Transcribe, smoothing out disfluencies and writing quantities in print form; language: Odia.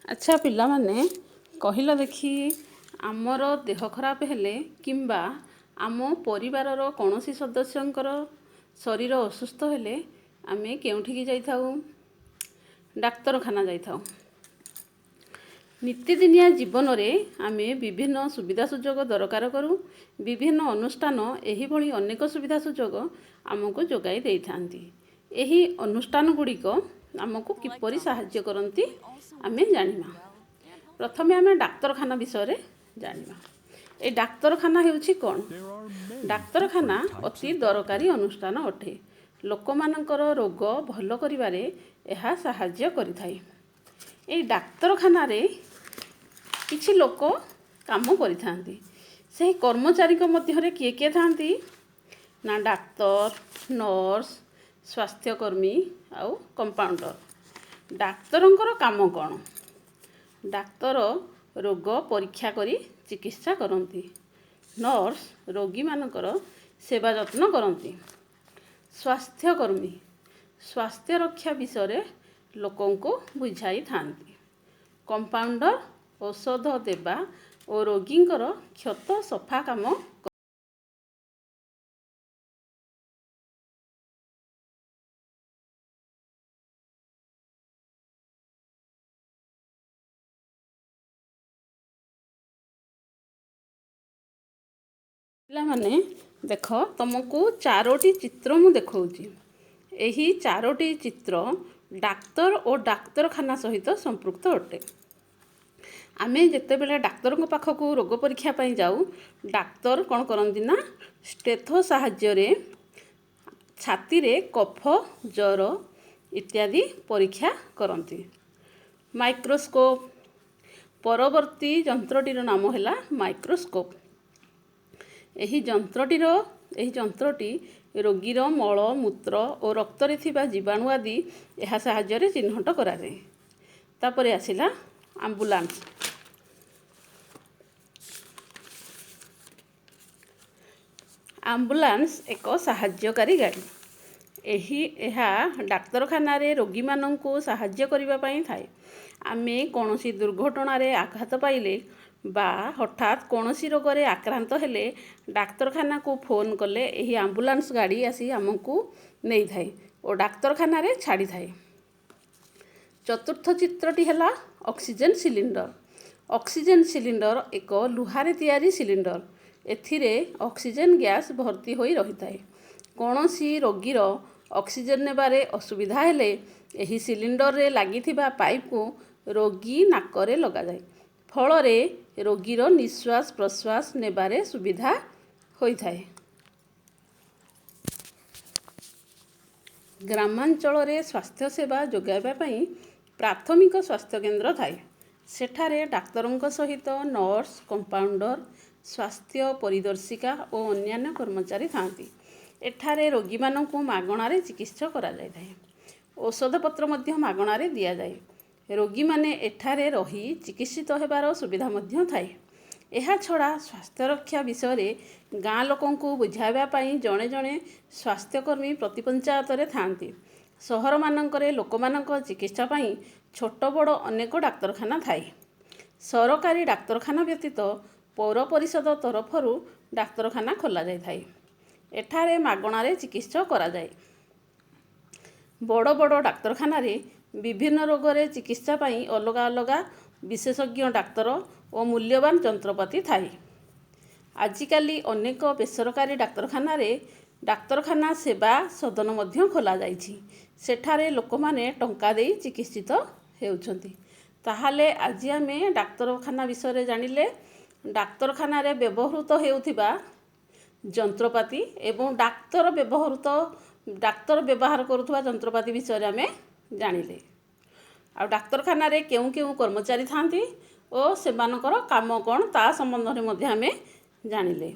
ଆଚ୍ଛା ପିଲାମାନେ, କହିଲ ଦେଖି, ଆମର ଦେହ ଖରାପ ହେଲେ କିମ୍ବା ଆମ ପରିବାରର କୌଣସି ସଦସ୍ୟଙ୍କର ଶରୀର ଅସୁସ୍ଥ ହେଲେ ଆମେ କେଉଁଠିକି ଯାଇଥାଉ? ଡାକ୍ତରଖାନା ଯାଇଥାଉ। ନିତିଦିନିଆ ଜୀବନରେ ଆମେ ବିଭିନ୍ନ ସୁବିଧା ସୁଯୋଗ ଦରକାର କରୁ। ବିଭିନ୍ନ ଅନୁଷ୍ଠାନ ଏହିଭଳି ଅନେକ ସୁବିଧା ସୁଯୋଗ ଆମକୁ ଯୋଗାଇ ଦେଇଥାନ୍ତି। ଏହି ଅନୁଷ୍ଠାନ ଗୁଡ଼ିକ ଆମକୁ କିପରି ସାହାଯ୍ୟ କରନ୍ତି, ଆମେ ଜାଣିବା। ପ୍ରଥମେ ଆମେ ଡାକ୍ତରଖାନା ବିଷୟରେ ଜାଣିବା। ଏ ଡାକ୍ତରଖାନା ହେଉଛି କ'ଣ? ଡାକ୍ତରଖାନା ଅତି ଦରକାରୀ ଅନୁଷ୍ଠାନ ଅଟେ। ଲୋକମାନଙ୍କର ରୋଗ ଭଲ କରିବାରେ ଏହା ସାହାଯ୍ୟ କରିଥାଏ। ଏଇ ଡାକ୍ତରଖାନାରେ କିଛି ଲୋକ କାମ କରିଥାନ୍ତି। ସେହି କର୍ମଚାରୀଙ୍କ ମଧ୍ୟରେ କିଏ କିଏ ଥାନ୍ତି ନା ଡାକ୍ତର, ନର୍ସ, ସ୍ୱାସ୍ଥ୍ୟକର୍ମୀ ଆଉ କମ୍ପାଉଣ୍ଡର। ଡାକ୍ତରଙ୍କର କାମ କ'ଣ? ଡାକ୍ତର ରୋଗ ପରୀକ୍ଷା କରି ଚିକିତ୍ସା କରନ୍ତି। ନର୍ସ ରୋଗୀମାନଙ୍କର ସେବା ଯତ୍ନ କରନ୍ତି। ସ୍ୱାସ୍ଥ୍ୟକର୍ମୀ ସ୍ୱାସ୍ଥ୍ୟ ରକ୍ଷା ବିଷୟରେ ଲୋକଙ୍କୁ ବୁଝାଇଥାନ୍ତି। କମ୍ପାଉଣ୍ଡର ଔଷଧ ଦେବା ଓ ରୋଗୀଙ୍କର କ୍ଷତ ସଫା କାମ। ପିଲାମାନେ, ଦେଖ, ତୁମକୁ ଚାରୋଟି ଚିତ୍ର ମୁଁ ଦେଖାଉଛି। ଏହି ଚାରୋଟି ଚିତ୍ର ଡାକ୍ତର ଓ ଡାକ୍ତରଖାନା ସହିତ ସମ୍ପୃକ୍ତ ଅଟେ। ଆମେ ଯେତେବେଳେ ଡାକ୍ତରଙ୍କ ପାଖକୁ ରୋଗ ପରୀକ୍ଷା ପାଇଁ ଯାଉ, ଡାକ୍ତର କ'ଣ କରନ୍ତି ନା ଷ୍ଟେଥୋ ସାହାଯ୍ୟରେ ଛାତିରେ କଫ, ଜ୍ୱର ଇତ୍ୟାଦି ପରୀକ୍ଷା କରନ୍ତି। ମାଇକ୍ରୋସ୍କୋପ୍। ପରବର୍ତ୍ତୀ ଯନ୍ତ୍ରଟିର ନାମ ହେଲା ମାଇକ୍ରୋସ୍କୋପ୍। ଏହି ଯନ୍ତ୍ରଟି ରୋଗୀର ମଳ, ମୂତ୍ର ଓ ରକ୍ତରେ ଥିବା ଜୀବାଣୁ ଆଦି ଏହା ସାହାଯ୍ୟରେ ଚିହ୍ନଟ କରାଯାଏ। ତାପରେ ଆସିଲା ଆମ୍ବୁଲାନ୍ସ। ଆମ୍ବୁଲାନ୍ସ ଏକ ସାହାଯ୍ୟକାରୀ ଗାଡ଼ି। ଏହା ଡାକ୍ତରଖାନାରେ ରୋଗୀମାନଙ୍କୁ ସାହାଯ୍ୟ କରିବା ପାଇଁ ଥାଏ। ଆମେ କୌଣସି ଦୁର୍ଘଟଣାରେ ଆଘାତ ପାଇଲେ ବା ହଠାତ୍ କୌଣସି ରୋଗରେ ଆକ୍ରାନ୍ତ ହେଲେ ଡାକ୍ତରଖାନାକୁ ଫୋନ୍ କଲେ ଏହି ଆମ୍ବୁଲାନ୍ସ ଗାଡ଼ି ଆସି ଆମକୁ ନେଇଥାଏ ଓ ଡାକ୍ତରଖାନାରେ ଛାଡ଼ିଥାଏ। ଚତୁର୍ଥ ଚିତ୍ରଟି ହେଲା ଅକ୍ସିଜେନ୍ ସିଲିଣ୍ଡର। ଅକ୍ସିଜେନ୍ ସିଲିଣ୍ଡର ଏକ ଲୁହାରେ ତିଆରି ସିଲିଣ୍ଡର। ଏଥିରେ ଅକ୍ସିଜେନ୍ ଗ୍ୟାସ୍ ଭର୍ତ୍ତି ହୋଇ ରହିଥାଏ। କୌଣସି ରୋଗୀର ଅକ୍ସିଜେନ୍ ନେବାରେ ଅସୁବିଧା ହେଲେ ଏହି ସିଲିଣ୍ଡରରେ ଲାଗିଥିବା ପାଇପ୍କୁ ରୋଗୀ ନାକରେ ଲଗାଯାଏ। ଫଳରେ ରୋଗୀର ନିଶ୍ୱାସ ପ୍ରଶ୍ୱାସ ନେବାରେ ସୁବିଧା ହୋଇଥାଏ। ଗ୍ରାମାଞ୍ଚଳରେ ସ୍ୱାସ୍ଥ୍ୟ ସେବା ଯୋଗାଇବା ପାଇଁ ପ୍ରାଥମିକ ସ୍ୱାସ୍ଥ୍ୟକେନ୍ଦ୍ର ଥାଏ। ସେଠାରେ ଡାକ୍ତରଙ୍କ ସହିତ ନର୍ସ, କମ୍ପାଉଣ୍ଡର, ସ୍ୱାସ୍ଥ୍ୟ ପରିଦର୍ଶିକା ଓ ଅନ୍ୟାନ୍ୟ କର୍ମଚାରୀ ଥାଆନ୍ତି। ଏଠାରେ ରୋଗୀମାନଙ୍କୁ ମାଗଣାରେ ଚିକିତ୍ସା କରାଯାଇଥାଏ। ଔଷଧପତ୍ର ମଧ୍ୟ ମାଗଣାରେ ଦିଆଯାଏ। ରୋଗୀମାନେ ଏଠାରେ ରହି ଚିକିତ୍ସିତ ହେବାର ସୁବିଧା ମଧ୍ୟ ଥାଏ। ଏହା ଛଡ଼ା ସ୍ୱାସ୍ଥ୍ୟ ରକ୍ଷା ବିଷୟରେ ଗାଁ ଲୋକଙ୍କୁ ବୁଝାଇବା ପାଇଁ ଜଣେ ଜଣେ ସ୍ୱାସ୍ଥ୍ୟକର୍ମୀ ପ୍ରତି ପଞ୍ଚାୟତରେ ଥାଆନ୍ତି। ସହରମାନଙ୍କରେ ଲୋକମାନଙ୍କ ଚିକିତ୍ସା ପାଇଁ ଛୋଟ ବଡ଼ ଅନେକ ଡାକ୍ତରଖାନା ଥାଏ। ସରକାରୀ ଡାକ୍ତରଖାନା ବ୍ୟତୀତ ପୌର ପରିଷଦ ତରଫରୁ ଡାକ୍ତରଖାନା ଖୋଲାଯାଇଥାଏ। ଏଠାରେ ମାଗଣାରେ ଚିକିତ୍ସା କରାଯାଏ। ବଡ଼ ବଡ଼ ଡାକ୍ତରଖାନାରେ ବିଭିନ୍ନ ରୋଗରେ ଚିକିତ୍ସା ପାଇଁ ଅଲଗା ଅଲଗା ବିଶେଷଜ୍ଞ ଡାକ୍ତର ଓ ମୂଲ୍ୟବାନ ଯନ୍ତ୍ରପାତି ଥାଏ। ଆଜିକାଲି ଅନେକ ବେସରକାରୀ ଡାକ୍ତରଖାନାରେ ଡାକ୍ତରଖାନା ସେବା ସଦନ ମଧ୍ୟ ଖୋଲାଯାଇଛି। ସେଠାରେ ଲୋକମାନେ ଟଙ୍କା ଦେଇ ଚିକିତ୍ସିତ ହେଉଛନ୍ତି। ତାହେଲେ ଆଜି ଆମେ ଡାକ୍ତରଖାନା ବିଷୟରେ ଜାଣିଲେ, ଡାକ୍ତରଖାନାରେ ବ୍ୟବହୃତ ହେଉଥିବା ଯନ୍ତ୍ରପାତି ଏବଂ ଡାକ୍ତର ବ୍ୟବହାର କରୁଥିବା ଯନ୍ତ୍ରପାତି ବିଷୟରେ ଆମେ ଜାଣିଲେ, ଆଉ ଡାକ୍ତରଖାନାରେ କେଉଁ କେଉଁ କର୍ମଚାରୀ ଥାଆନ୍ତି ଓ ସେମାନଙ୍କର କାମ କ'ଣ, ତା ସମ୍ବନ୍ଧରେ ମଧ୍ୟ ଆମେ ଜାଣିଲେ।